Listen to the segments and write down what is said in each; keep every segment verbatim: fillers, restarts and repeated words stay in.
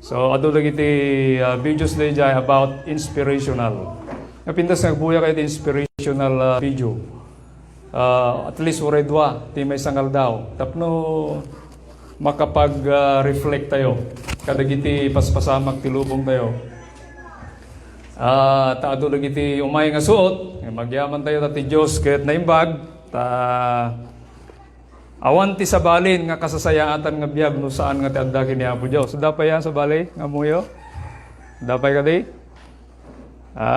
So, adu dagiti, ah, videos daydiay about inspirational. Napintas nga agbuya kayo ti inspirational, ah, video. Ah, at least uray dua ti maysa nga aldaw. Tapno makapag, ah, reflect tayo kadagiti paspasamak ti lubong tayo. Ah, ta adu dagiti umay nga suot, nga agyaman tayo ta ti Dios ket naimbag, ta awan ti sabalin nga kasasayaatan nga biag no saan nga ti adda ken ni Apo Dios. Adda pay a sabali nga ammoyo? Adda pay kadi? Ha?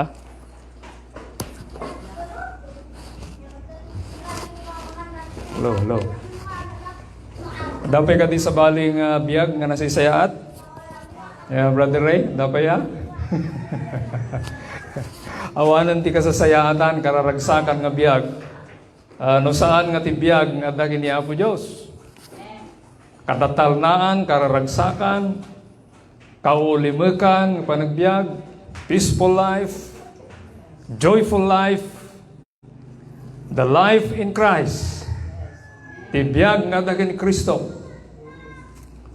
Hello, hello. Adda pay kadi sabali nga biag nga nasaysayaat? Yeah, Brother Ray, adda pay a? Awanen ti kasasayaatan, kararagsakan nga biag. Ah, no saan nga ti biag nga adda ken ni Apo Dios. Katatalnaan, kararagsakan, kaulimekan nga panagbiag, peaceful life, joyful life, the life in Christ. Ti biag nga adda ken Cristo.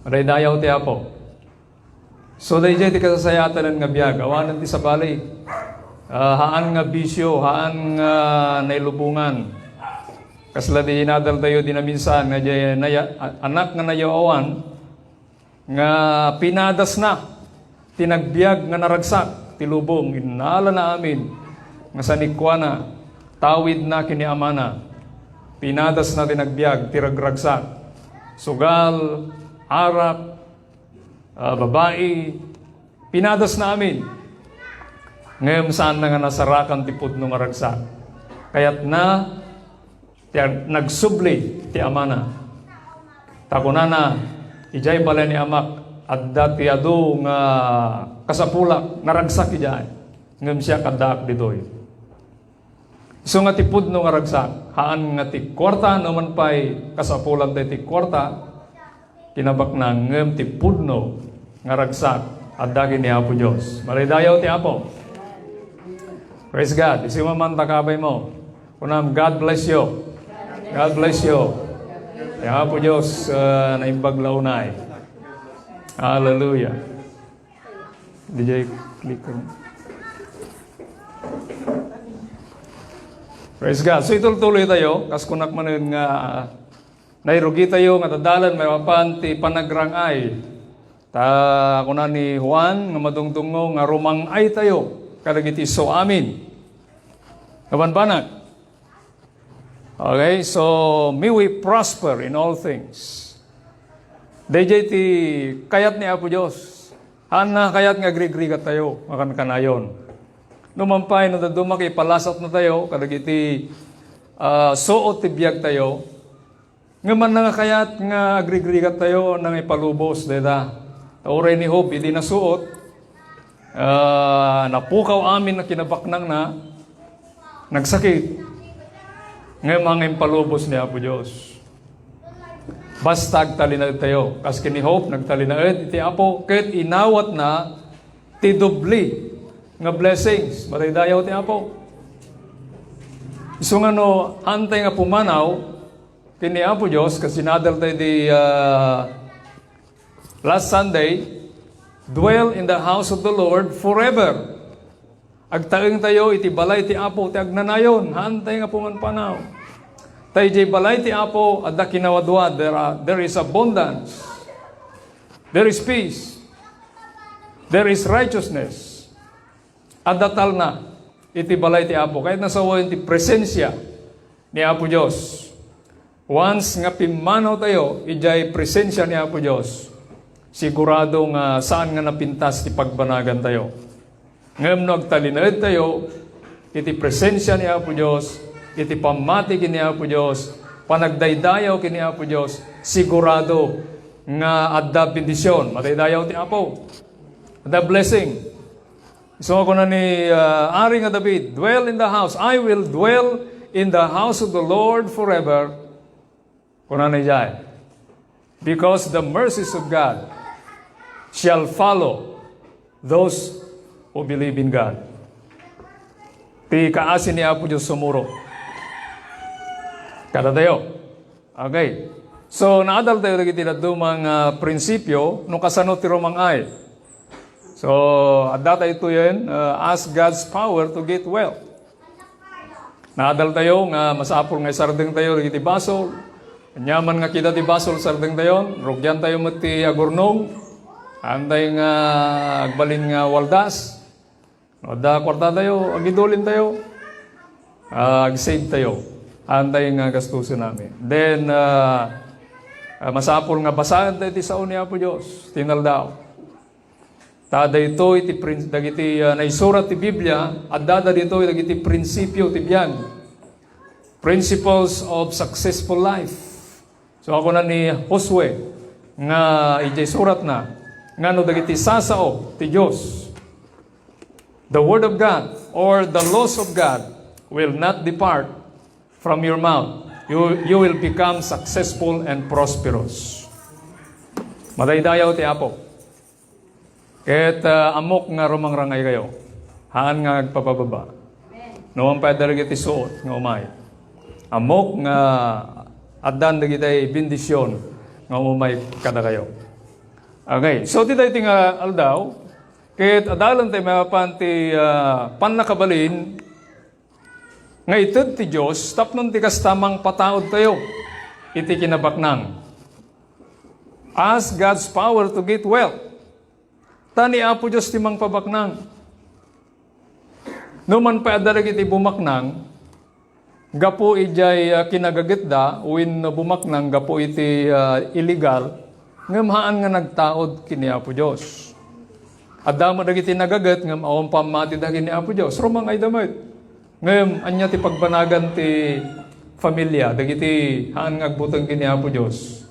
Madaydayaw ti Apo. So, daydiay ti kasasayaatan nga biag. Awanen ti sabali. Ah, haan nga bisyo, haan nga nailubongan. Kasla di inadal tayo di naminsan nga di naya-, a-, anak nga nayaw-awan, nga pinadasna ti nagbiag nga naragsak ti lubong, innalana amin nga sanikuana, tawidna ken ni amana. Pinadasna ti nagbiag ti ragragsak. Sugal, arak, ah, babai, pinadasna amin. Ngem saanna nga nasarakan ti pudno nga ragsak. Kayatna ti ag-, nagsubli ti amana. Ta kunana, "Idiay balay ni amak, adda ti adu nga kasapulak, naragsak idiay. Ngem siak, addaak ditoy." Isu nga ti pudno nga ragsak, haan nga ti kuarta, no man pay kasapulan ti kuarta, kinabaknang, ngem ti pudno nga ragsak, adda ken ni Apo Dios. Madaydayaw ti Apo. Praise God. Isu man ta kabay mo. Kunam, "God bless you." God bless you. Ti Apo Dios, ah, naimbag la unay. Hallelujah. D J, click ko. Praise God. So, itultuloy tayo. Kas kunak manen nga, ah, nairugi tayo nga dadalan maipapan ti panagrang-ay. Ta kuna ni Juan nga madungdungngo nga rumang-ay tayo kadagiti isu amin. Nga banbanag. Okay, so may we prosper in all things. Daydiay ti kayat ni Apo Dios. Haan na kayat nga agrigrigat tayo, nga kankanayon. No man pay, no dadduma ket ipalasat na tayo, kadagiti, ah, suot ti biag tayo, ngem haan na nga kayat nga agrigrigat tayo, nga ipalubos dayta. Ta uray ni Job, idi nasuot, ah, napukaw amin a kinabaknangna, nagsakit. Ngem haan nga impalubos ni Apo Dios. Basta agtalinaed tayo. Kas ken ni Job, nagtalinaed iti Apo, ket inawatna ti doble nga blessings. Madaydayaw ti Apo. Isu nga no, haantay nga pumanaw ken ni Apo Dios, kas inadal tayo di, ah, last Sunday, "Dwell in the house of the Lord forever." Agtaeng tayo iti balay ti Apo ti agnanayon, haantay nga pumanpanaw. Ta idiay balay ti Apo, adda kinawadua, there are, there is abundance. There is peace. There is righteousness. Adda talna iti balay ti Apo. Kayat nasawen ti presensia ni Apo Dios. Once nga pimmanaw tayo idiay presensia ni Apo Dios, sigurado nga saan nga napintas ti pagbanagan tayo. Ngem no agtalinaed tayo iti presensia ni Apo Dios, iti pammati ken ni Apo Dios, panagdaydayaw ken ni Apo Dios, sigurado nga adda bendision. Madaydayaw ti Apo. Adda blessing. So, kuna ni, ah, Ari nga David, "Dwell in the house. I will dwell in the house of the Lord forever." Kuna ni Jai, "Because the mercies of God shall follow those who believe in God." Ti kaasi ni Apo Dios sumuro kadatayo. Okay. So, naadal tayo dagiti dadduma nga prinsipio no kasano ti rumang-ay. So, adda tayo ituyen, uh, ask God's power to get well. Naadal tayo nga masapul nga isardeng tayo dagiti basol. Aniaman nga kida ti basol, sardeng tayo, rugian tayo met ti agurnong. Antay nga agbalin nga waldas. No, adda kuarta tayo, agidulin tayo. Ah, ag-save tayo. Antay nga gastusen amin. Then, ah, ah, masapul nga basaen tayo ti sao ni Apo Dios, tinaldaw. Ta daytoy ti prin-, dagiti, ah, naisurat ti Biblia, adda daytoy dagiti prinsipio ti biag. Principles of successful life. So, kuna ni Josue nga idiay suratna, nga no dagiti sasao ti Dios, the word of God or the laws of God will not depart from your mouth. You, you will become successful and prosperous. Madaydayaw ti Apo. Ket, ah, ammok nga rumangrangay kayo. Haan nga agpapababa. No, man pay adda dagiti suot nga umay. Ammok nga addan dagiti bendision nga umay kadakayo. Okay, so ti daytoy nga aldaw, ket adalen tayo mapan ti, ah, pannakabalin nga ited ti Dios tapno ti kasta mangpataud tayo iti kinabaknang. Ask God's power to get well. Ta ni Apo Dios ti mangpabaknang. No man pay adda dagiti bumaknang, gapu idiay, ah, kinagagetda, wenno bumaknang gapu iti, ah, illegal, ngem haan nga nagtaud ken ni Apo Dios. Adda met dagiti nagaget ngem awan pammatida ken ni Apo Dios. Rumang-ayda met. Ngem ania ti pagbanagan ti familia dagiti haan nga agbuteng ken ni Apo Dios?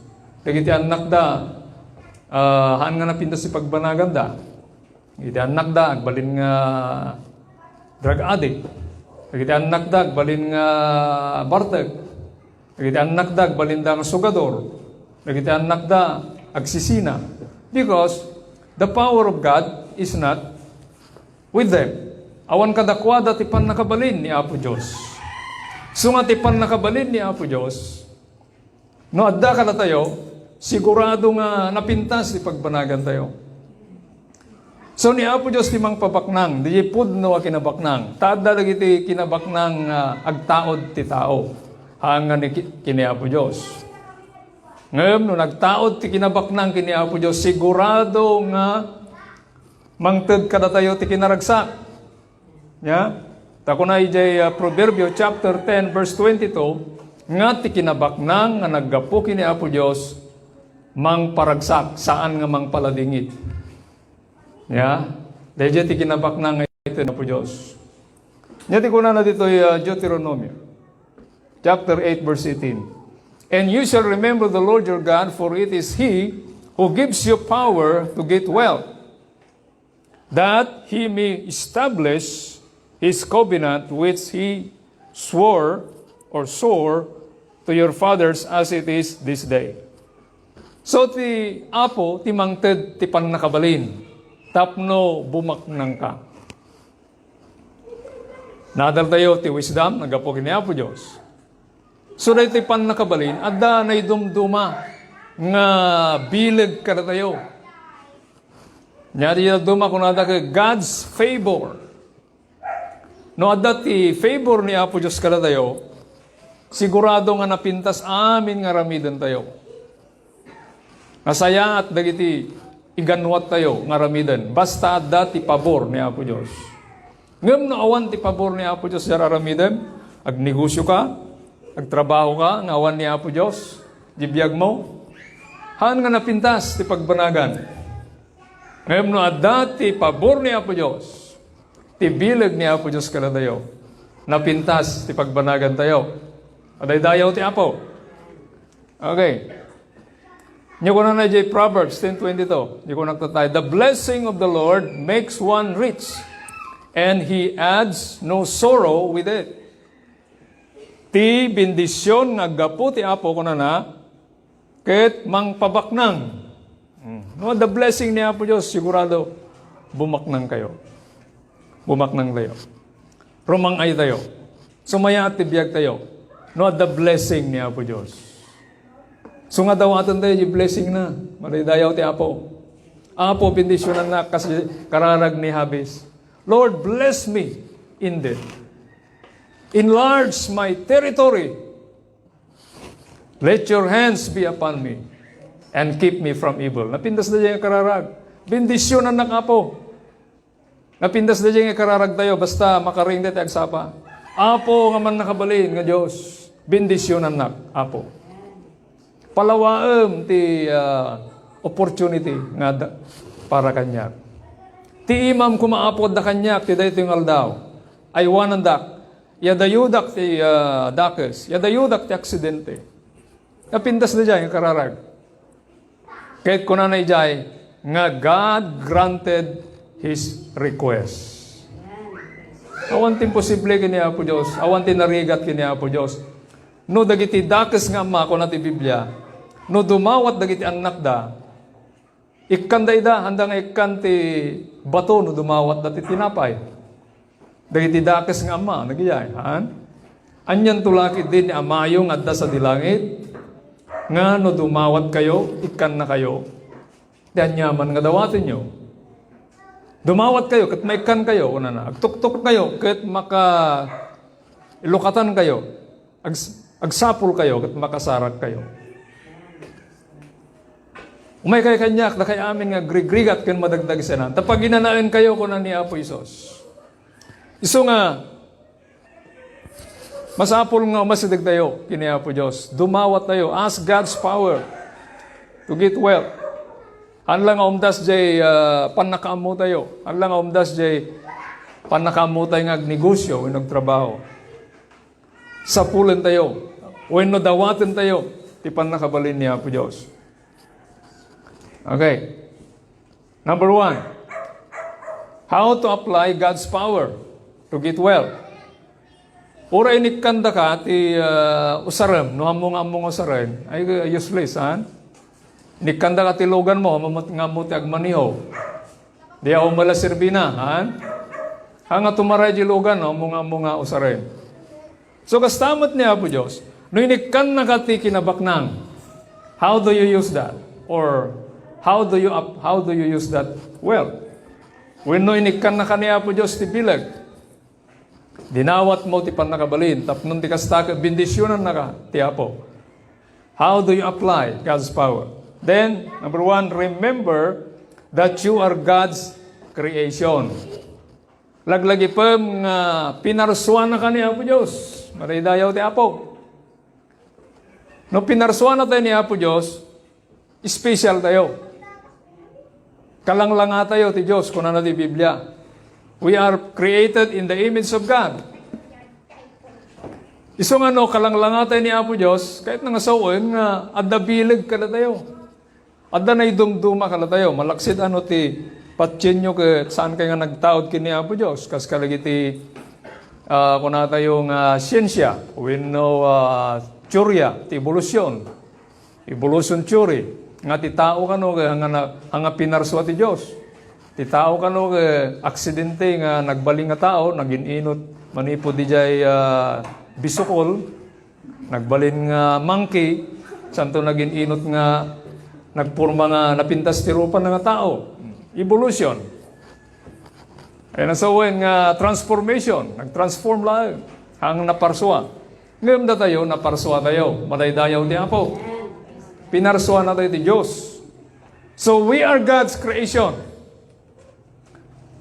Dagiti annakda, ah, haan nga napintas ti pagbanaganda. Dagiti annakda, agbalin nga drug addict. Dagiti annakda, agbalin nga bartek. Dagiti annakda, agbalinda nga sugador. Dagiti annakda, agsisina. Because the power of God is not with them. Awan kadakuada ti pannakabalin ni Apo Dios. Isu nga ti pannakabalin ni Apo Dios, no adda kadatayo, sigurado nga napintas ti pagbanagantayo. So, ni Apo Dios ti mangpabaknang, diay pudno a kinabaknang. Ta adda dagiti kinabaknang nga agtaud ti tao. Haan nga ni ki-, ken ni Apo Dios. Ngem no nagtaud ti kinabaknang ken ni Apo Dios, sigurado nga mangted kadatayo ti kinaragsak. Ya? Ta kuna idiay, ah, Proverbio chapter ten, verse twenty-two, nga ti kinabaknang nga naggapu ken ni Apo Dios, mangparagsak, saan nga mangpaladingit. Ya? Daydiay ti kinabaknang nga ited ni Apo Dios. Ania ti kunana ditoy, ah, Deuteronomio, chapter eight, verse eighteen. "And you shall remember the Lord your God, for it is He who gives you power to get wealth, that He may establish His covenant which He swore or swore to your fathers as it is this day." So, ti Apo ti mangted ti pannakabalin tapno bumaknangka. Naadaltayo ti wisdom, naggapu ken ni Apo Dios. So, daytoy pannakabalin, adda naidumduma nga bileg kadatayo. Nia ti idumduma, kunada ket God's favor. No adda ti favor ni Apo Dios kadatayo, sigurado nga napintas amin nga aramidentayo. Nasayaat dagiti iganuattayo nga aramiden, basta adda ti pabor ni Apo Dios. Ngem no awan ti pabor ni Apo Dios diay aramidem, agnegosioka, agtrabahoka nga awan ni Apo Dios diay biagmo, haan nga napintas ti pagbanagan. Ngem no adda ti pabor ni Apo Dios, ti bileg ni Apo Dios kadatayo, napintas ti pagbanagantayo. Madaydayaw ti Apo. Okay. Ania kunana idiay Proverbs ten twenty-two. Ania kunana tayo, "The blessing of the Lord makes one rich, and He adds no sorrow with it." Ti bendision nga aggapu ti Apo, kunana, ket mangpabaknang. Mm. No, the blessing ni Apo Dios, sigurado, bumaknang kayo. Bumaknang tayo. Rumang-ay tayo. Sumayaat ti biag tayo. No, the blessing ni Apo Dios. So nga dawaten tayo, di blessing na. Madaydayaw ti Apo. Apo, bendisyonannak, kas kararag ni Jabez. Lord, bless me indeed. Enlarge my territory. Let your hands be upon me and keep me from evil. Napintas da diay nga kararag. Bendisyonannak, Apo. Napintas da diay nga kararag tayo, basta makaring tayo ti agsapa. Apo nga mannakabalin nga Dios, bendisyonannak, Apo. Palawaem ti, ah, opportunity nga da-, para kaniak. Ti imam koma, Apo, adda kaniak ti daytoy nga aldaw. Aywanandak, yadayudak ti, ah, dakes, yadayudak ti aksidente. Napintas da diay nga kararag. Ket kunana idiay nga God granted his request. Awan ti imposible ken ni Apo Dios, awan ti narigat ken ni Apo Dios. No dagiti dakes nga amma, kuna ti Biblia, no dumawat dagiti annakda, ikkanda ida, anda nga ikkan ti bato no dumawatda ti tinapay. Dagiti dakes nga amma, nagidiay, haan? Anianto la ketdi ni Amayo nga adda sadi langit, nga no dumawatkayo, ikkannakayo ti aniaman nga dawatenyo. Dumawatkayo ket maikkankayo, kunana. Agtuktokkayo ket maka-, ilukatankayo. Ags-, agsapulkayo ket makasarakkayo. Umaykayo kaniak, dakay amin nga agrigrigat ken madagdagsenan, ta paginanaenkayo, kuna ni Apo Jesus. Isu nga, masapul nga umasidegtayo ken ni Apo Dios. Dumawat tayo. Ask God's power to get wealth. Haan la nga umdas jay, ah, pannakaammo tayo. Haan la nga umdas jay pannakaammo tayo nga agnegosyo wenno agtrabaho. Sapulen tayo wenno dawaten tayo ti pannakabalin ni Apo Dios. Okay. Number one, how to apply God's power to get wealth. Uray inikkandaka ti, ah, usarem, no ammo nga ammo nga usarem, ay useless, han? Inikkandaka ti luganmo, ammo nga ammo ti agmaniho. Di a umala serbina, han? Haan nga tumaray di lugan, no ammo nga ammo nga usarem. So, kasta met ni Apo Dios, no inikkannaka ti kinabaknang, how do you use that? Or how do you ap-, how do you use that wealth? Wenno inikkannaka ni Apo Dios ti bileg, dinawatmo ti pannakabalin, tapno ti kasta ket bendisionannaka ti Apo. How do you apply God's power? Then, number one, remember that you are God's creation. Laglagipem nga pinarsuanaka ni Apo Dios. Madaydayaw ti Apo. No pinarsuanatayo ni Apo Dios, special tayo. Kalanglangatayo ti Dios, kunana ti Biblia. We are created in the image of God. Isu nga no kalanglangatayo ni Apo Dios, kayatna nga sawen nga adda bileg kadatayo. Adda naidumduma kadatayo, malaksid no ti patienyo ket saankayo nga nagtaud ken ni Apo Dios, kas kadagiti, ah, kunatayo nga siensia, wenno, ah, teoria ti ebolusyon, evolution theory, nga ti tao kano nga, nga, nga pinarsua ti Dios. Ti tao kano nga aksidente nga nagbalin nga tao, nagin-inut manipud idiay, ah, bisukol, nagbalin nga monkey, santo nagin-inut nga nagporma nga napintas ti rupa na nga tao. Evolution. Ay nasawen nga transformation, nag-transform laeng ang naparsua. Ngem datayo, naparsua tayo. Madaydayaw ti Apo. Pinarsuanatayo ti Dios. So, we are God's creation.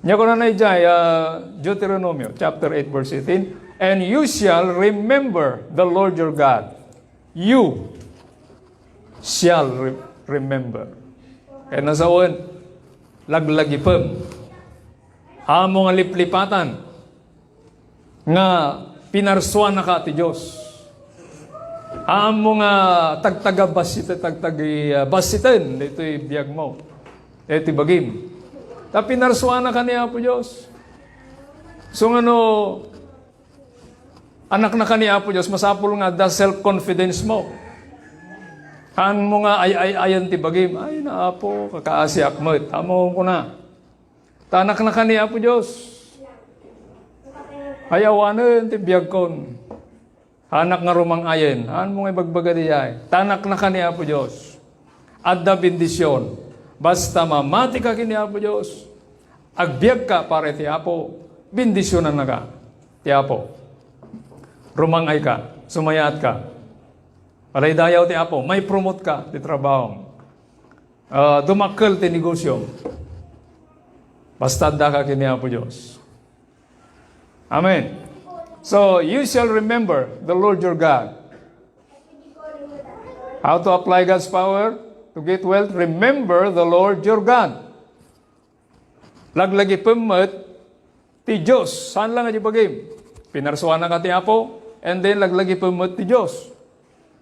Nia kunana idiay, ah, Deuteronomio chapter eight, verse eighteen, "And you shall remember the Lord your God." You shall re-, remember. Kayatna sawen, laglagipem. Ammo nga liplipatan nga pinarsuanaka ti Dios. Ammo nga tagtaga bassit-, tagtagi, ah, bassiten daytoy biagmo, daytoy bagim. Ta pinarsuanaka ni Apo Dios. So, nga no, anaknaka ni Apo Dios, masapul nga adda self-confidence mo. Haan mo nga ay-ay-ayan ti bagim. Ay, na Apo, kakaasiak met. Ammo kuna. Ta anaknaka ni Apo Dios. Ay, awanen ti biagkon. Haanak nga rumang-ayen. Haan mo nga ibagbaga diay. Ta anaknaka ni Apo Dios. Adda bendision. Basta mamatika ken ni Apo Dios, agbiagka para iti Apo, bendisionannaka ti Apo. Rumang-ayka, sumayaatka. Palaydayaw ti Apo, maipromote ka ti trabahom. Ah, dumakkel ti negosiom. Basta addaka ken ni Apo Dios. Amen. So, you shall remember the Lord your God. How to apply God's power to get wealth? Remember the Lord your God. Laglagipem met ti Dios. Saan lang a di bagim? Pinarsuanaka ti Apo, and then laglagipem met ti Dios.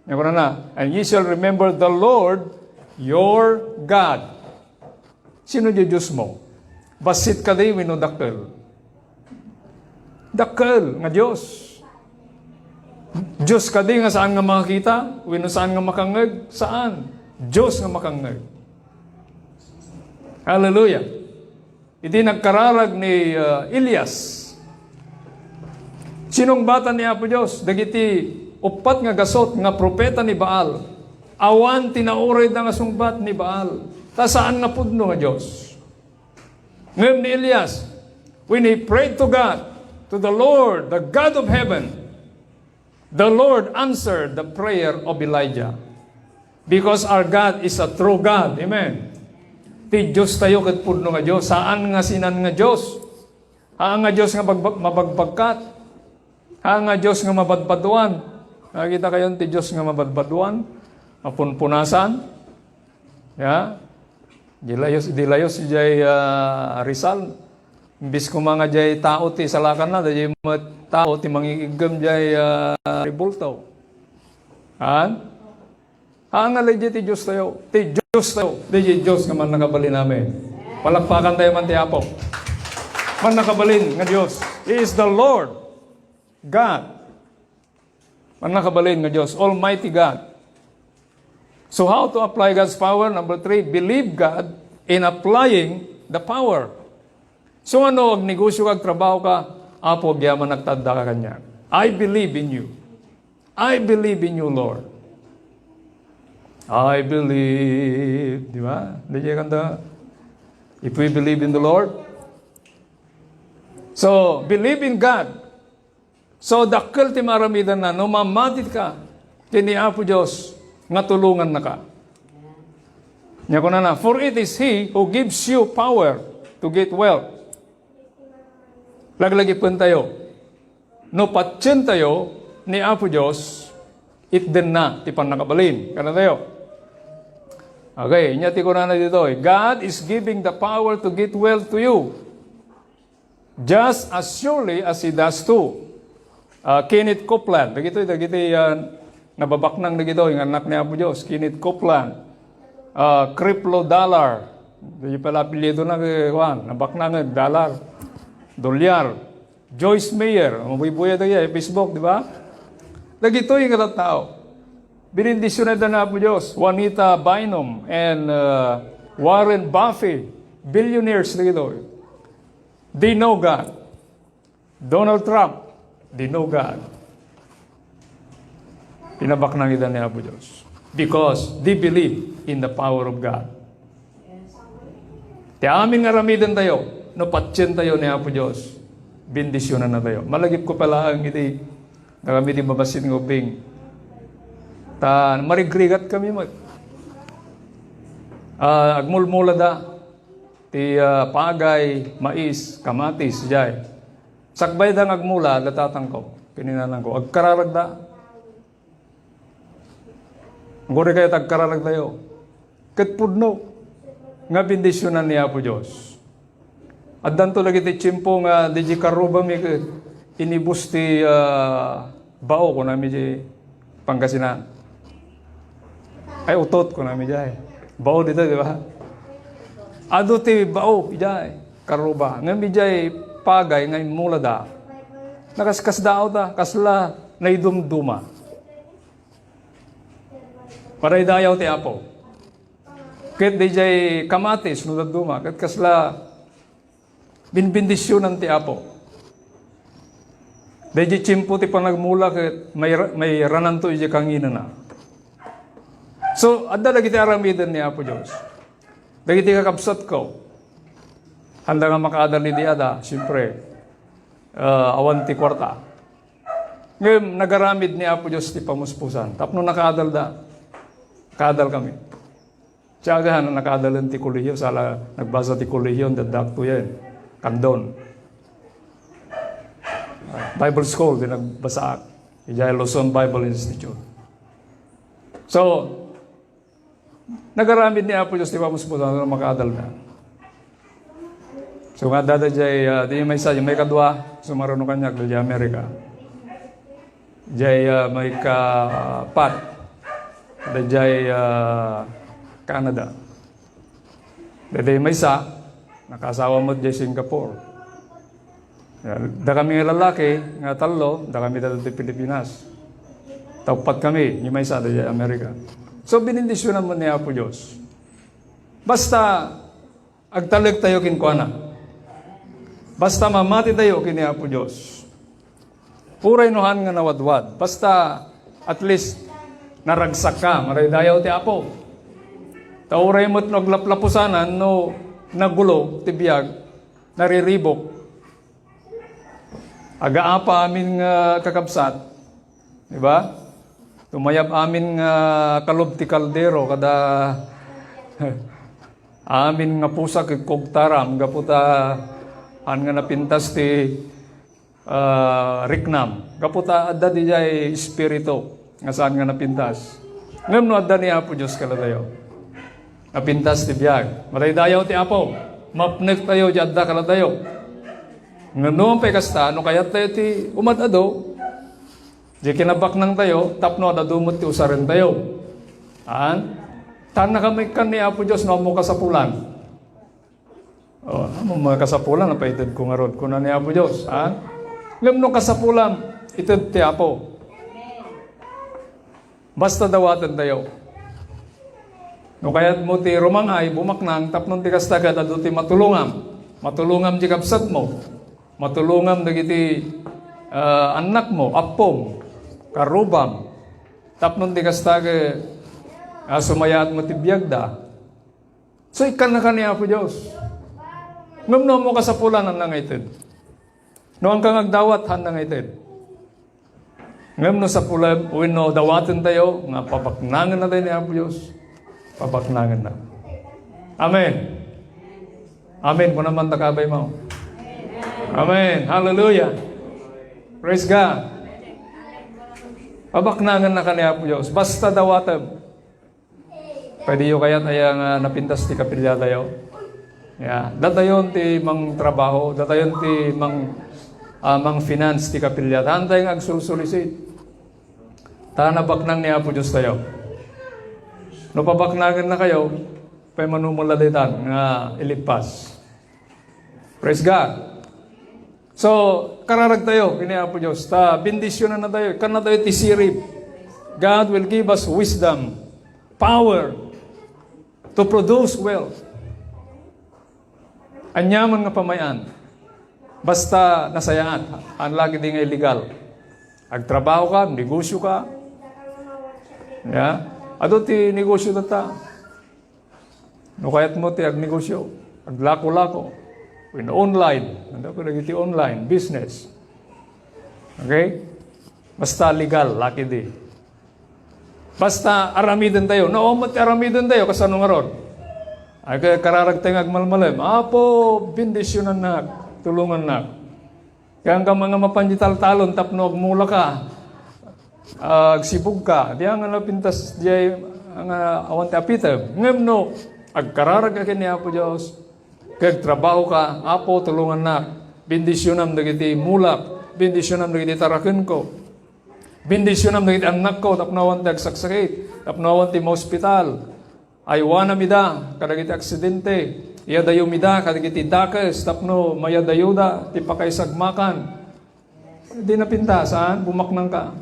Ania kunana, "And ye shall remember the Lord your God." Sino ti Diosmo? Bassit kadi wenno dakkel? Dakkel nga Dios. Dios kadi nga saan nga makakita wenno saan nga makangngeg? Saan. Dios nga makangngeg. Hallelujah. Iti nagkararag ni, uh, Elias, sinungbatan ni Apo Dios dagiti uppat nga gasut nga propeta ni Baal. Awan ti naurayda nga sungbat ni Baal, ta saan nga pudno nga Dios. Ngem ni Elias, when he prayed to God, to the Lord, the God of heaven, the Lord answered the prayer of Elijah. Because our God is a true God. Amen. Ti Dios tayo ket pudno nga Dios. Saan nga sinan nga Dios. Haan nga Dios nga bagbag-, mabagbagkat. Haan nga Dios nga mabadbaduan. Nakita kayo ti Dios nga mabadbaduan? Mapunpunasan. Ya? Di layos, di layos jay, ah, Rizal. Imbis koma nga jay tao ti salakanna, dayjay met tao ti mangikiggem jay, ah, rebulto. Han? Haan nga lay ti Dios tayo. Ti Dios tayo. Dayjay Dios nga mannakabalin, amen. Palakpakan tayo man ti Apo. Mannakabalin nga Dios. He is the Lord God. Mannakabalin nga Dios, Almighty God. So how to apply God's power? Number three, believe God in applying the power. So ano, agnegosyo ka, agtrabaho ka, Apo, agyamanak ta adda ka kaniak. I believe in you. I believe in you, Lord. I believe. Di ba? Di kanta, if we believe in the Lord. So, believe in God. So, dakkel ti maaramidenna no mamatitka ken ni Apo Dios nga tulongannaka. Nia kunana, "For it is He who gives you power to get wealth." Laglagipen tayo. No patien tayo ni Apo Dios, itdenna ti pannakabalin. Kada tayo. Okay, nia ti kunana ditoy, "God is giving the power to get wealth to you." Just as surely as He does to, ah, Kenneth Copeland. Dagitoy, dagiti, ah, nababaknang dagitoy nga annak ni Apo Dios. Kenneth Copeland. Ah, Creflo Dollar. Di pala apelyido na kay Juan. Nabaknang nga Dollar. Dolyar. Joyce Meyer. Mabuybuya dagiti Facebook, di ba? Dagitoy nga tattao. Binendisionada ni Apo Dios. Juanita Bynum and, ah, Warren Buffett. Billionaires dagitoy. They know God. Donald Trump, they know God. Pinabaknang ida ni Apo Dios. Because they believe in the power of God. Ti amin nga aramiden tayo, no patien tayo ni Apo Dios, bendisionan na tayo. Malagip ko pala ang iti, nakami di mabasin ng ubing. Ta, marigrigat kami mo. Ah, agmulmula da. Ti, ah, pagay, mais, kamatis, jay. Sakbay da nga agmula, da tatangko, ken ni nanangko, agkararagda. Aguri kayo, agkararagdayo. Ket pudno nga bendisionan ni Apo Dios. Addanto dagiti tiempo nga dayjay karrubami ket inibus ti, ah, bao, kunami di Pangasinan. Ay, utot, kunami jay. Bao dito, di ba? Adu ti bao, ijay. Karuba. Ngem ijay pagay nga immulada. Nakaskasdaaw ta, kasla naidumduma. Paraydayaw ti Apo. Ket dijay kamatis, no dadduma, ket kasla binbendisionan ti Apo. Daydi tiempo ti panagmula ket may, may rananto iti kanginana. So, adda dagiti aramiden ni Apo Dios. Dagiti kakabsatko, handa nga makaadal idi ada, siyempre, ah, awan ti kuarta. Ngem nagaramid ni Apo Dios ti pamuspusan. Tapno nakaadalda, kaadal kami. Siya agahan a nakaadalen ti kolehiyo, sala nagbasa ti kolehiyo, dadakto yan. Kandon. Bible school, di nagbasaak. Idiay Luzon Bible Institute. So, nagaramid ni Apo Dios ti pamuspusan no makaadalda. So, nga dada jay, ah, di maysa, may kadua, sumaruno kaniak, dayjay America. Jay, ah, may kapat, dayjay, ah, Canada. Dayjay maysa, nakasawa met jay Singapore. Dakami nga lalaki, nga tallo, dakami dayta ti Pilipinas. Ta uppat kami, ni maysa, dayjay America. So, binindisionan met ni Apo Dios. Basta, agtalektayo kenkuana. Basta mamatitayo ken ni Apo Dios. Uray no haan nga nawadwad. Basta, at least, naragsakka, madaydayaw ti Apo. Ta uray met no aglaplapusanan, no nagulo ti biag, nariribuk. Agaapa amin nga kakabsat, di ba? Tumayab amin nga kalub ti kaldero, kada amin nga pusa ket kugtaram, gapu ta haan nga napintas ti, ah, riknam. Gapu ta adda dayjay espiritu nga saan nga napintas. Ngem no adda ni Apo Dios kadatayo, napintas ti biag. Madaydayaw ti Apo. Mapnektayo ti adda kadatayo. Ngem no pay kasta, no kayattayo ti umad-adu, di kinabaknangtayo, tapno ad-adu met ti usarentayo. Haan? Tan nakamikan ni Apo Dios no ammo kasapulan. Oh, ammo nga kasapulan, apay itedko ngarud, kuna ni Apo Dios, ha? Ngem no kasapulan, ited ti Apo. Basta dawatentayo. No kayatmo ti rumang-ay, bumaknang, tapno ti kasta ket adu ti matulongam. Matulongam ti kabsatmo. Matulongam dagiti, ah, annakmo, appom, karrubam. Tapno ti kasta ket, ah, sumayaatmo ti biagda. So, ikkannaka ni Apo Dios. Ngem no ammo kasapulan, haanna nga ited. No haanka nga agdawat, haanna nga ited. Ngem no sapulem, wenno dawatentayo nga pabaknangennatayo ni Apo Dios, pabaknangenna. Amen. Amen. Kuna man ta kabay mo. Amen. Hallelujah. Praise God. Pabaknangennaka ni Apo Dios. Basta dawatem. Pwede yo kayat aya nga napintas ti kapiliatayo? Ya, datayon ti mangtrabaho, datayon ti mang, ah, mang-finance ti kapiliat. Haantayo nga agsulsulisit. Ta nabaknang ni Apo Dios tayo. No pabaknangennakayo, pay manumula ditan nga ilippas. Praise God. So, kararag tayo ken ni Apo Dios. Ta bendisyonannatayo, ikkannatayo ti sirib. God will give us wisdom, power to produce wealth. Aniaman nga pamay-an, basta nasayaat, haan la ketdi nga illegal. Agtrabaho ka, negosyo ka. Ya. Adu ti negosyo tatta. No kayatmo ti agnegosyo, aglako-lako, wenno online, adu kadagiti online business. Okay? Basta legal, la ketdi. Basta aramidentayo. No, met ti aramidentayo, kasano ngarud? Ay, kay kararagtayo nga agmalmalem. Apo, bendisyonannak, tulongannak. Kayatmo nga mapan diay taltalon tapno agmula ka, ah, agsibug ka. Di nga napintas diay nga awan ti apitem. Ngem no, agkararag ka ken ni Apo Dios, ket agtrabaho ka, Apo, tulongannak. Bendisyonam dagiti mulak. Bendisyonam dagiti tarakenko. Bendisyonam dagiti annakko tapno awan ti agsaksakit, tapno awan ti maospital. Aywanam ida kadagiti aksidente. Iyadayom ida kadagiti dakes tapno mayadayda ti pakaisagmakan. Di napintas, saan? Bumaknangka.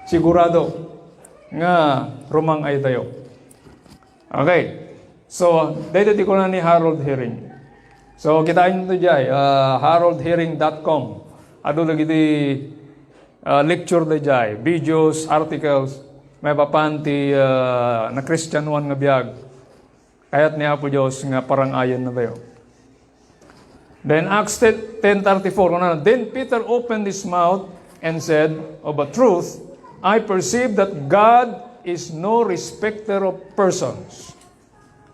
Sigurado nga rumang-aytayo. Okay. So, daytoy ti kuna ni Harold Herring. So, kitaenyo diay, ah, harold herring dot com. Adu dagiti, ah, lecture daydiay, videos, articles, maipapan ti, ah, nakristianoan nga biag. Kayat ni Apo Dios nga parang-ayennatayo. Then Acts ten thirty-four, kunana, "Then Peter opened his mouth and said, 'Of a truth, I perceive that God is no respecter of persons.'"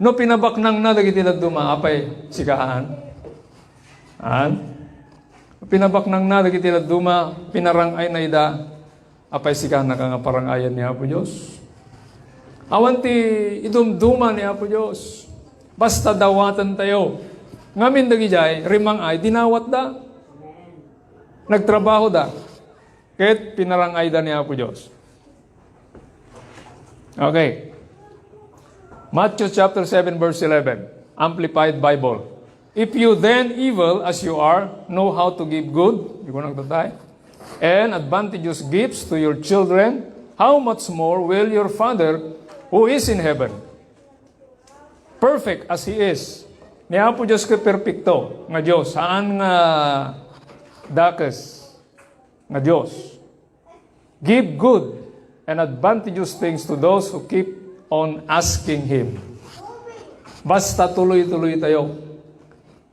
No pinabaknangna dagiti dadduma, apay sika, an? An? No pinabaknangna dagiti dadduma, pinarang-ayna ida, apay sika, naka nga parang-ayan ni Apo Dios? Awan ti idumduma ni Apo Dios. Basta dawatentayo. Ngamin dagidiay, rimang-ay, dinawatda. Nagtrabahoda. Ket pinarang-ayda ni Apo Dios. Okay. Matthew chapter seven, verse eleven. Amplified Bible. "If you then, evil as you are, know how to give good," di ko nagtatay, "and advantageous gifts to your children, how much more will your Father who is in heaven, perfect as He is." Ni Apo Dios ket perpekto nga Dios, haan nga dakes nga Dios. "Give good and advantageous things to those who keep on asking Him." Basta tuloy-tuloy tayo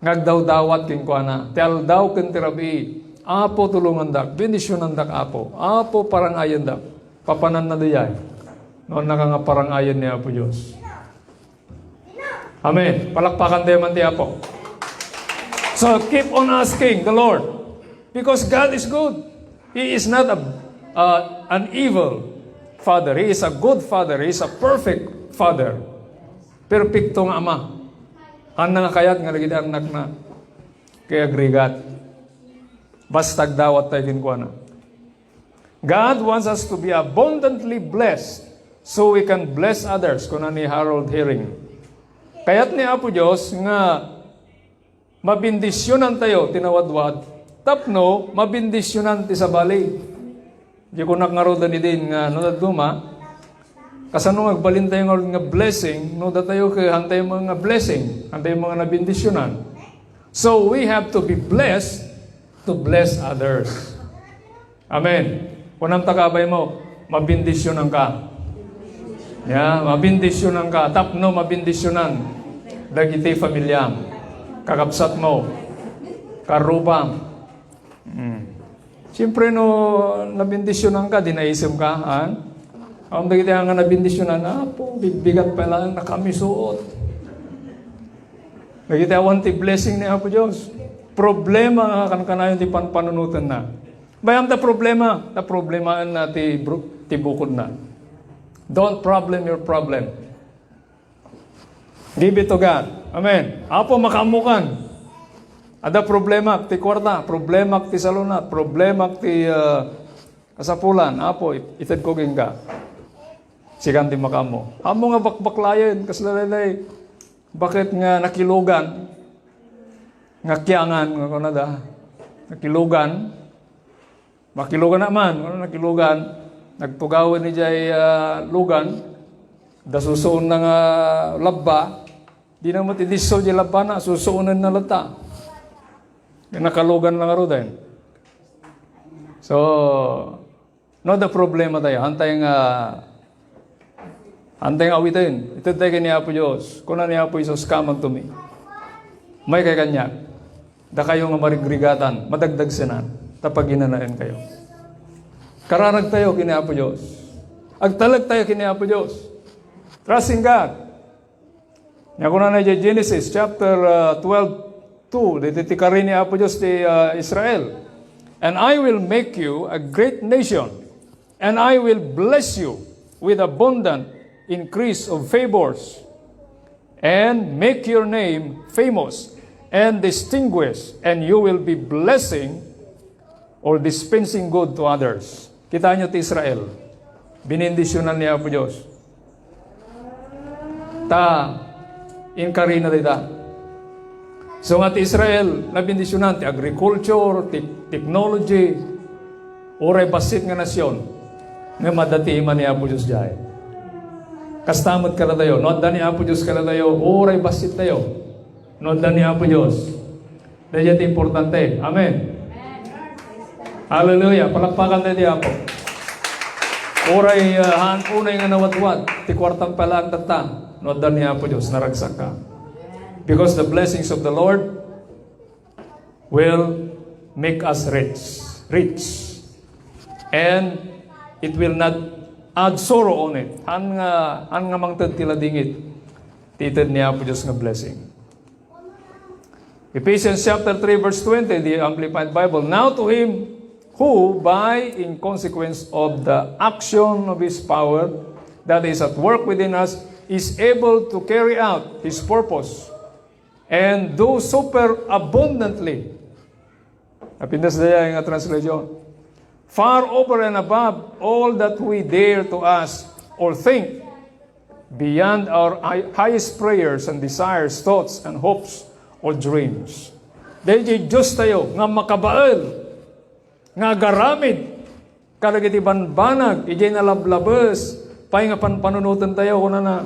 nga agdawdawat kenkuana. Ti aldaw ken ti rabii, "Apo, tulongandak, bendisionandak, Apo. Apo, parang-ayendak." Papananna dayay. No, naka nga parang-ayen ni Apo Dios. Amen. Palakpakan tayo man ti Apo. So, keep on asking the Lord. Because God is good. He is not a, uh, an evil Father. He is a good Father. He is a perfect Father. Perpekto nga Ama. Haan nga kayat nga dagiti annakna. Kaya agrigat. Basta agdawat tayo kenkuana. God wants us to be abundantly blessed so we can bless others, kuna ni Harold Herring. Kayat ni Apo Dios nga mabendisyonan tayo ti nawadwad tapno mabendisyonan ti sabali. Di kunak ngaruden idin nga no dadduma, kasano nga agbalin tayo ngarud nga blessing no datayo ket haantayo nga blessing, haantayo nga nabendisyonan. So we have to be blessed to bless others. Amen. Kunam ta kabay mo, mabendisyonan ka. Ya, mabendisyonan ka. Tapno mabendisyonan dagiti familiam, kakabsat mo, karrubam. Mm. Siyempre, no, nabendisyonan ka, di naisem ka, ha? Awan dagiti nga nabendisyonan, "Apo, bigbigat pa lang, nakamisot." Dagiti awan ti blessing ni Apo Dios. Problema nga kankanayon ti panpanunotenna. Bayam ta problema, ta problemaenna ti bru-, ti bukodna. Don't problem your problem. Give it to God. Amen. Apo, makaammokan. Adda problema ti kuarta, problema ti salunat, problema ti, uh, kasapulan. Apo, it-, itedko kenka. Sikan ti makaammo. Ammo nga bakbaklayen, kasla laylay. Baket nga nakilugan? Nga kiangan, nga kunada. Nakilugan. Makilugan naman, ano, nakilugan. Nagtugawen idiay, ah, lugan. Da susuon na nga labba. Di na met idisso di labba na, susuonen na latta. Nakalugan lang aruden. So, no, the problema tayo. Antay nga Antay nga awiten, ited tayo ken ni Apo Dios. Kuna ni Apo Jesus, "Come unto me." Umaykay kaniak. Dakayo nga marigrigatan, madagdagsenan, ta paginanaenkayo. Kararag tayo ken ni Apo Dios. Agtalek tayo ken ni Apo Dios. Trust in God. Nia kunana idiay Genesis chapter, uh, twelve two, ditoy ti kari ni Apo Dios ti, uh, Israel. "And I will make you a great nation." And I will bless you with abundant increase of favors, and make your name famous and distinguished, and you will be blessing or dispensing good to others. Kita nyo ti Israel, binindisyonan ni Apo Dios. Ta, inkarina dayta. So nga ti Israel, nabindisyonan ti agriculture, ti technology, uray bassit nga nasion, nga madati man ni Apo Dios diay. Kasta met kadatayo, no adda ni Apo Dios kadatayo, uray bassit tayo. No adda ni Apo Dios, daydiay ti importante. Amen. Hallelujah. Palakpakan tayo ti Apo. Uray, ah, haan unay nga nawadwad ti kuartang palaang tatta. No adda ni Apo Dios, naragsakka. Because the blessings of the Lord will make us rich. Rich. And it will not add sorrow on it. Han nga, han nga mangted ti ladingit ti ited ni Apo Dios nga blessing. Ephesians chapter three, verse twenty, the Amplified Bible. Now to him who, by in consequence of the action of his power that is at work within us, is able to carry out his purpose and do superabundantly. Napintas daya nga translation. Far over and above all that we dare to ask or think, beyond our hi-, highest prayers and desires, thoughts and hopes or dreams. Daydiay Dios tayo nga makabael, nga agaramid kadagiti banbanag, idiay nalablabes pay nga panpanunotentayo, kunana,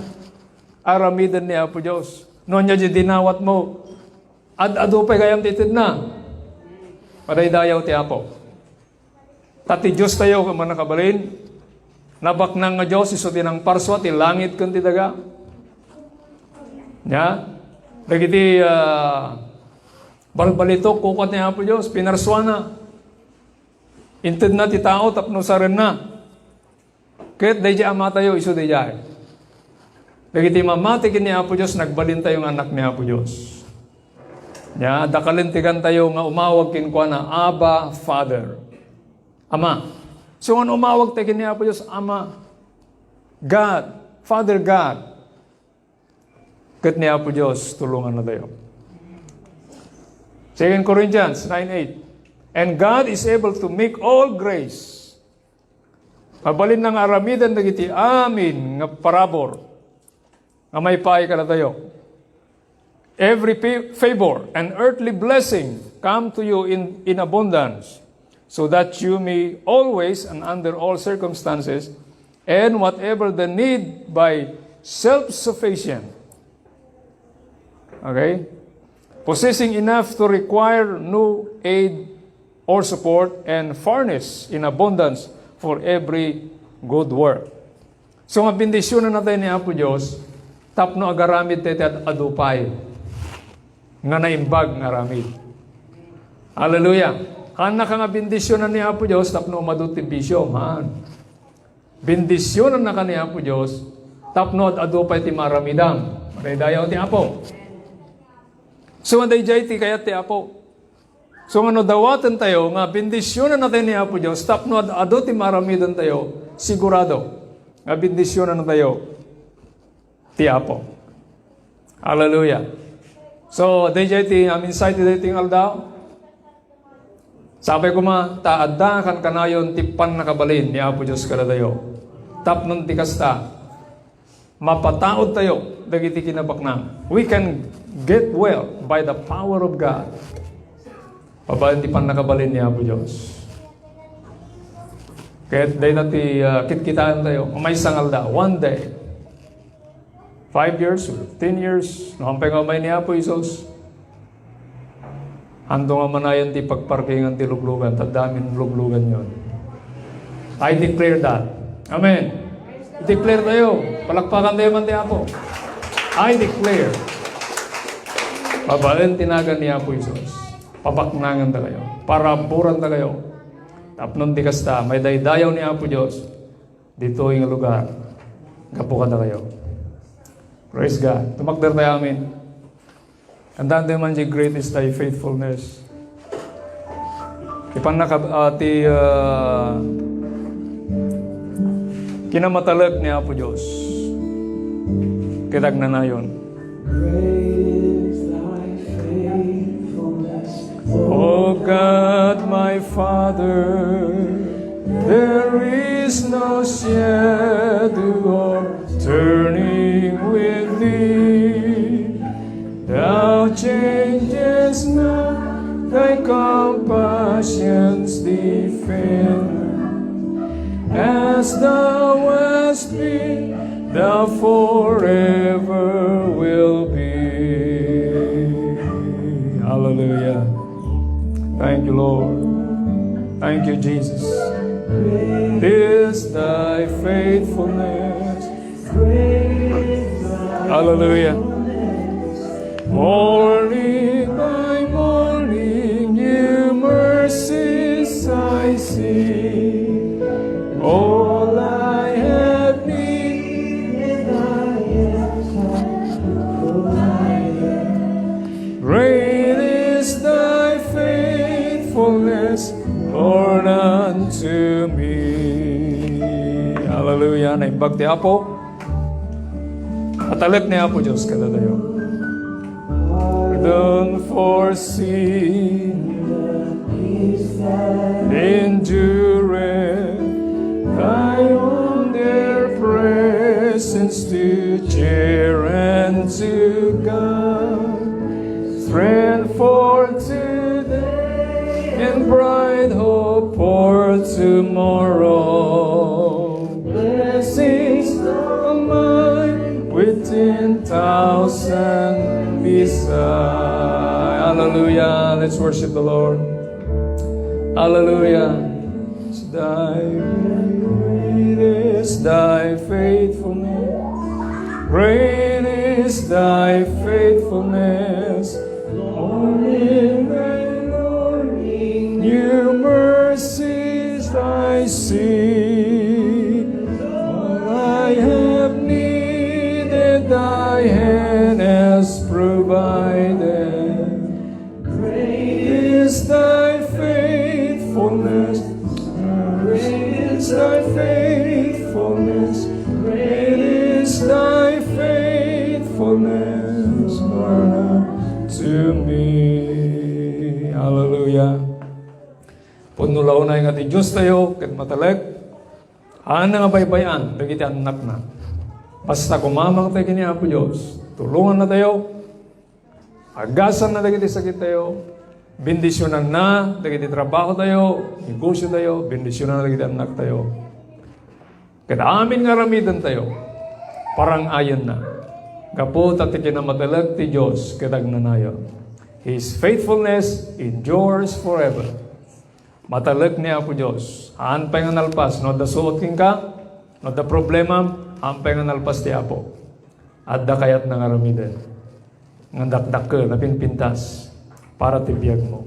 aramiden ni Apo Dios. No ania diay dinawatmo, ad-adu pay gayam ti itedna. Madaydayaw ti Apo. Ta ti Dios tayo, nga mannakabalin, nabaknang nga Dios, isu ti nangparsua ti langit ken ti daga. Nia? Dagiti, ah, balbalitok, kukua ni Apo Dios, pinarsuana. Intedna ti tao tapno sarenna. Ket daydiay Ama tayo, isu daydiay. Dagiti mamati ken ni Apo Dios, nagbalin tayo nga anak ni Apo Dios. Nia, dakalentigan tayo nga umawag kenkuana, "Abba, Father." Ama. So, nga umawag tayo ken ni Apo Dios, "Ama." God, Father God. Ket ni Apo Dios, tulonganna tayo. Second Corinthians nine eight, "And God is able to make all grace." Mabalinna nga aramiden dagiti amin nga parabur nga maipaay kadatayo. "Every pa-, favor and earthly blessing come to you in, in abundance, so that you may always and under all circumstances and whatever the need by self-sufficient." Okay? "Possessing enough to require no aid or support and furnish in abundance for every good work." So, nga bendisyonannatayo ni Apo Dios tapno agaramid tayo ti ad-adu pay nga naimbag nga aramid. Hallelujah! Haannaka nga bendisyonan ni Apo Dios tapno umadu ti bisio, man. Bendisyonannaka ni Apo Dios tapno ad-adu pay ti maaramidam. Madaydayaw ti Apo. So, nga daydiay ti kayat ti Apo. So, nga no dawatentayo nga bendisyonannatayo ni Apo Dios tapno ad-adu ti maaramidentayo, sigurado nga bendisyonannatayo ti Apo. Hallelujah. So, daydiay ti amin sa iti daytoy nga aldaw. Sapay koma ta adda kankanayon ti pannakabalin ni Apo Dios kadatayo. Tapno ti kasta, mapataudtayo dagiti kinabaknang. We can get wealth by the power of God. Babaen ti pannakabalin ni Apo Dios. Ket dayta ti, ah, kitkitaentayo. Maysa nga aldaw, one day, five years, ten years, no, haanpay nga umay ni Apo Jesus. Haanto nga manayon ti pagparkingan ti luglugan, ta adda amin lugluganyo. I declare that. Amen. I-declare tayo. Palakpakantayo man ti Apo. I declare. Babaen ti nagan ni Apo Jesus, pabaknangandakayo. Paraburandakayo. Tapno ti kasta, maidaydayaw ni Apo Dios ditoy nga lugar gapu kadakayo. Praise God. Tumakder tayo, amen. Kantaentayo man diay "Great is thy faithfulness." Ti pannaka-, ah, ti, ah, kinamatalek ni Apo Dios ket agnanayon. Great is thy faithfulness, O God, my Father, there is no shadow of turning with thee. Thou changest not, thy compassions defend. As thou hast been, thou forever will be. Hallelujah. Thank you, Lord. Thank you, Jesus. Great is thy faithfulness. Great is thy Hallelujah. Morning by morning, new mercies I see. All I have needed, thy hand hath provided. Great is thy faithfulness, Lord, unto me. Hallelujah. Naimbag ti Apo. Matalek ni Apo Dios kadatayo. Pardon for sin endureth, thy own dear presence to cheer and to guide. Strength for today and bright hope for tomorrow. Blessings are mine with ten thousand beside. Hallelujah. Let's worship the Lord. Hallelujah. Thy great is thy faithfulness. Great is thy faithfulness. Morning by morning, new mercies I see. All I have needed, thy hand has provided. Great is thy faithfulness. Great is thy faithfulness. Great is thy faithfulness, Lord, unto me. Hallelujah. Pudno la unay nga ti Diostayo ket matalek, haan nga baybay-an dagiti annakna. Basta kumamangtayo ken ni Apo Dios, tulongannatayo, agasanna dagiti sakittayo, bendisionanna dagiti trabahotayo, negosiotayo, bendisionanna dagiti annaktayo. Ket amin nga aramidentayo, parang-ayenna. Gapu ta ti kinamatelek ti Dios ket agnanayon. His faithfulness endures forever. Matalek ni Apo Dios. Haan pay nga nalpas. No adda suot kenka, no adda problema, haan pay nga nalpas ti Apo. Adda kayatna nga aramiden. Nga dakdakkel, napimpintas para ti biagmo.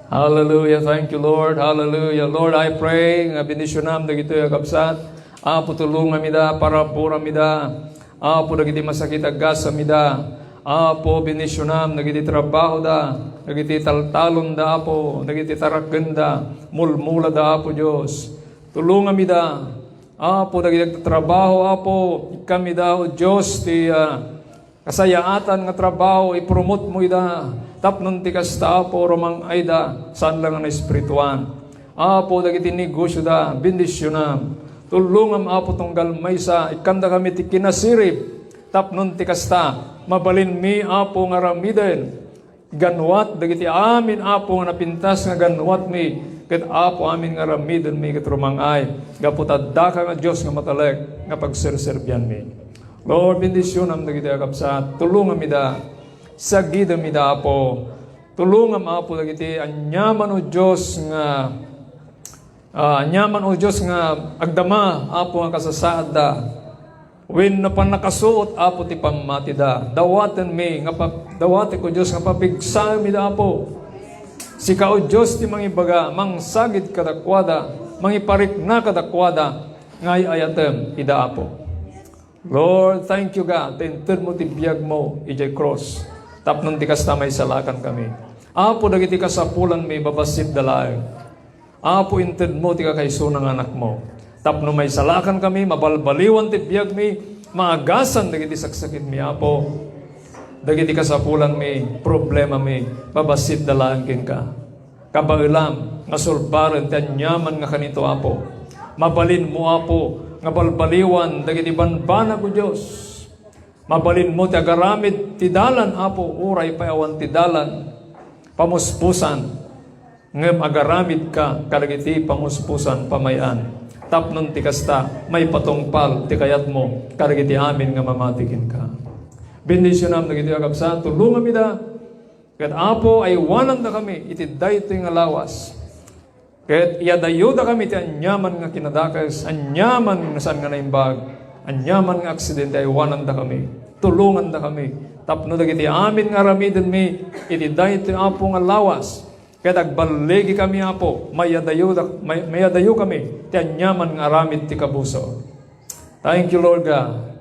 Hallelujah. Thank you, Lord. Hallelujah. Lord, I pray nga bendisionam dagitoy a kabsat. Apo, tulongam ida, paraburam ida. Apo, dagiti masakit, agasam ida. Apo, bendisionam dagiti trabahoda, dagiti taltalonda, Apo, dagiti tarakenda, mulmulada, Apo Dios. Tulongam ida. Apo, dagiti agtatrabaho, Apo, ikkam ida, O Dios, ti, ah, kasayaatan nga trabaho, ipromotmo ida. Tapno ti kasta, Apo, rumang-ayda, saan la nga naespirituan. Apo, dagiti negosioda, bendisionam. Tulongam, Apo, tunggal maysa, ikkandakami ti kinasirib. Tapno ti kasta, mabalinmi, Apo, nga aramiden. Ganwat dagiti amin, Apo, nga napintas nga ganwatmi, ket, Apo, amin nga aramidenmi ket rumang-ay, gapu ta addaka nga Dios nga matalek nga pagserserbianmi. Lord, bendisionam dagiti a kabsat. Tulongam ida. Sagidem ida, Apo. Tulongam, Apo, dagiti aniaman, O Dios, nga, ah, aniaman, O Dios, nga agdama, Apo, nga kasasaadda. Wenno pannakasuot, Apo, ti pammatida. Dawatenmi nga pa-, dawatek, O Dios, nga papigsaem ida, Apo. Sika, O Dios, ti mangibaga, mangsagid kadakuada, mangiparikna kadakuada, nga ay-ayatem ida, Apo. Lord, thank you, God, ta intedmo ti biagmo idiay krus. Tapno ti kasta, maisalakan kami. Apo, dagiti kasapulanmi, babassit da laeng. Apo, intedmo ti kakaisuna nga anakmo. Tapno maisalakan kami, mabalbaliwan ti biagmi, maagasan dagiti saksakitmi, Apo. Dagiti kasapulanmi, problemami, babassit da laeng kenka. Kabaelam nga sulbaren ti aniaman nga kanito, Apo. Mabalinmo, Apo, nga balbaliwan dagiti banbanag, O Dios. Mabalinmo ti agaramid ti dalan, Apo, uray pay awan ti dalan, pamuspusan, ngem agaramidka kadagiti pamuspusan pamay-an. Tapno ti kasta, maipatungpal ti kayatmo kadagiti amin nga mamati kenka. Bendisionam dagiti a kabsat, tulongam ida. Ket, Apo, aywanandakami iti daytoy nga lawas. Ket iyadayodakami ti aniaman nga kinadakes, aniaman nga saan nga naimbag. Aniaman nga aksidente, aywanandakami. Tulongandakami. Tapno dagiti amin nga aramidenmi iti daytoy, Apo, nga lawas. Ket agballigi kami, Apo, mayadayo, may, mayadayo kami ti aniaman nga aramid ti kabusor. Thank you, Lord God.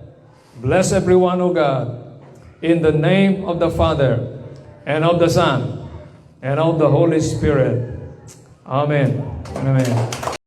Bless everyone, O God, in the name of the Father, and of the Son, and of the Holy Spirit. Amen. Amen.